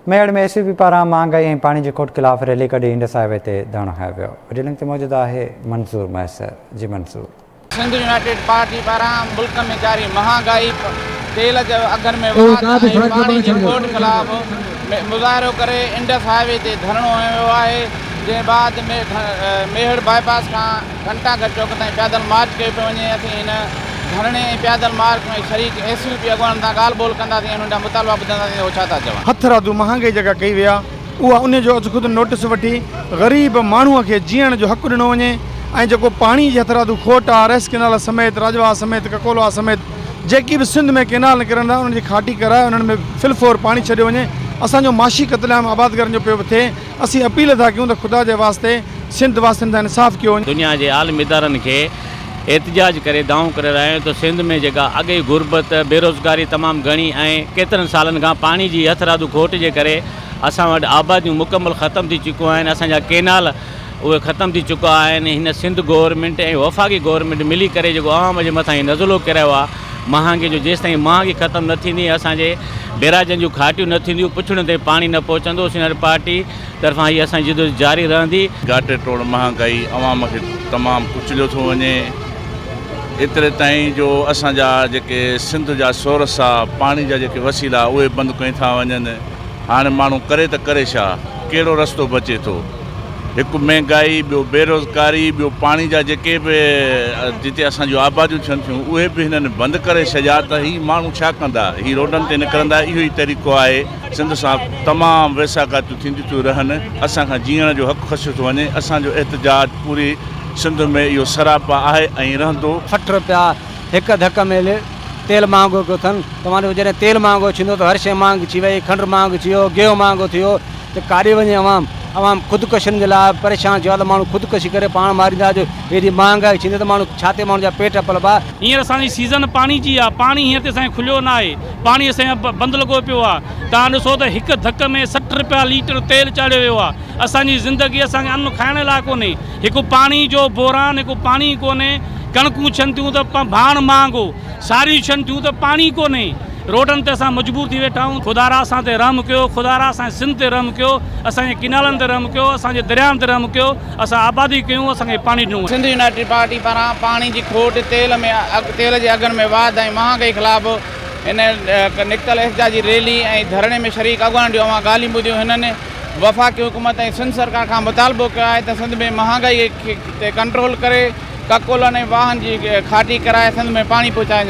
Mehar ۾ S U P پاران مهانگائي ۽ پاڻي جي کوٽ خلاف ريلي ڪڍي انڊس هاء وي تي ڌرڻو هنيو ويو. وڊيو لنڪ تي موجود آهي منظور مهيسر جي منظور. سنڌ يونائيٽيڊ پارٽي پاران ملڪ ۾ جاري مهانگائي، تيل جي اگهن ۾ واڌ ۽ پاڻي جي کوٽ خلاف مظاهرو ڪري انڊس هاء وي تي ڌرڻو هنيو ويو آهي، جنهن بعد ميهڙ باء پاس کان گهنٽا گهر چوڪ تائين پيادل مارچ ڪيو پيو وڃي، اسين هن ڌرڻي ۽ پيادل مارچ ۾ شريڪ ايس يو پي اڳواڻن سان ڳالهه ٻولهه ڪنداسين ۽ انهن جا مطالبا ٻڌنداسين ته هو ڇا ٿا چون. هٿرادو مهانگائي جيڪا ڪئي وئي آهي اها انهي جو ازخود نوٽس وٺي غريب ماڻهو کي جيئڻ جو حق ڏنو وڃي ۽ جيڪو پاڻي جي هٿرادو کوٽ آهي ريس ڪينال سميت راڄواهه سميت ڪڪولواهه سميت جيڪي به سنڌ ۾ ڪينال نڪرن ٿا انهن جي کاٽي ڪرائي انهن ۾ فل فور پاڻي ڇڏيو وڃي اسان جو معاشي قتل عام آبادگارن جو پيو ٿئي اسين اپيل ٿا ڪيون ته خدا جي واسطي سنڌ واسين سان انصاف ڪيو وڃي. دنيا جي عالمي ادارن کي احتجاج ڪري دانهون ڪري رهيا آهيون ته سنڌ ۾ جيڪا اڳ ئي غربت، بيروزگاري تمام گهڻي ۽ ڪيترن سالن کان پاڻي جي هٿرادو کوٽ جي ڪري اسان وٽ آباديون مڪمل ختم ٿي چڪيون آهن اسان جا ڪينال اهي ختم ٿي چڪا آهن هن سنڌ گورنمينٽ ۽ وفاقي گورنمينٽ ملي ڪري جيڪو عوام جي مٿان هي نزلو ڪرايو آهي مهانگي جو جيستائين مهانگي ختم نه ٿيندي ۽ اسان جي بيراجن جون کاٽيون نه ٿينديون پڇڙين تائين پاڻي نه پهچندو سينئر پارٽي طرفان هي اسان جي جدوجھد جاري رهندي. گهاٽي ٽوڙ مهانگائي عوام کي تمام ڪچليو ٿو وڃي ايتري تائين جو اسان جا جيڪي سنڌ جا سورس آ پاڻي جا جيڪي وسيلا اهي بند ڪئي ٿا وڃن هاڻي ماڻهو ڪري ته ڪري ڇا ڪهڙو رستو بچي ٿو هڪ مهنگائي، ٻيو بيروزگاري، ٻيو پاڻي جا جيڪي به جتي اسان جون آباديون ٿين ٿيون اهي به هنن بند ڪري ڇڏيا ته هي ماڻهو ڇا ڪندا؟ هي روڊن تي نڪرندا اهو ئي طريقو آهي. سنڌ سان تمام ويساهگاتيون ٿينديون ٿيون رهن، اسان کان جيئڻ جو حق کسيو ٿو وڃي، اسان جو احتجاج پوري سنڌ ۾ اهو سراپا آهي ۽ رهندو. 60 رپيا هڪ ڌڪ ۾ تيل مهانگو ڪيو اٿن توهان ڏسو جڏهن تيل مهانگو ٿيندو ته هر شيء مهانگي ٿي وئي کنڊ مهانگي ٿي ويو گيهه مهانگو ٿي ويو ته ڪاڏي وڃي عوام عوام خودڪشين جي لاء پريشان ٿي ويو آهي ته ماڻهو خودڪشي ڪري پاڻ ماريندا جو ايڏي مهانگائي ٿيندي ته ماڻهو ڇا تي ماڻهن جا پيٽ پلبا. هينئر اسان جي سيزن پاڻي جي آ پاڻي هينئر تائين اسان کي کليو نه آهي پاڻي اسان جو بند لڳو پيو آ توهان ڏسو ته هڪ ڌڪ ۾ 60 رپيا ليٽر تيل چاڙهيو ويو آ اسان جي زندگي اسان کي ان کائڻ لاء ڪونهي هڪ پاڻي جو بحران هڪ پاڻي ڪونهي ڪڻڪون ڇن ٿيون ته ڀاڻ مهانگو ساريون ڇن ٿيون ته پاڻي ڪونهي روڊن تي اسان مجبور ٿي ويٺا آهيون خدارا اسان تي رحم ڪيو خدارا اسان جي سنڌ تي رحم ڪيو اسان جي ڪينالن تي رحم ڪيو اسان جي درياهن تي رحم ڪيو اسان آبادي ڪيون اسان کي پاڻي ڏنو وڃي. سنڌ يونائيٽيڊ پارٽي پاران پاڻي جي کوٽ، تيل ۾ تيل جي اگهن ۾ واڌ ۽ مهانگائي خلاف هن نڪتل احتجاجي ريلي ۽ ڌرڻي ۾ شريڪ اڳواڻن جون اوهان ڳالهيون ٻڌيون هنن وفاقي حڪومت ۽ سنڌ سرڪار کان مطالبو ڪيو آهي ته سنڌ ۾ مهانگائي تي ڪنٽرول ڪري ڪڪولن ۽ واهن جي کاٽي ڪرائي سنڌ ۾ پاڻي پهچايو وڃي.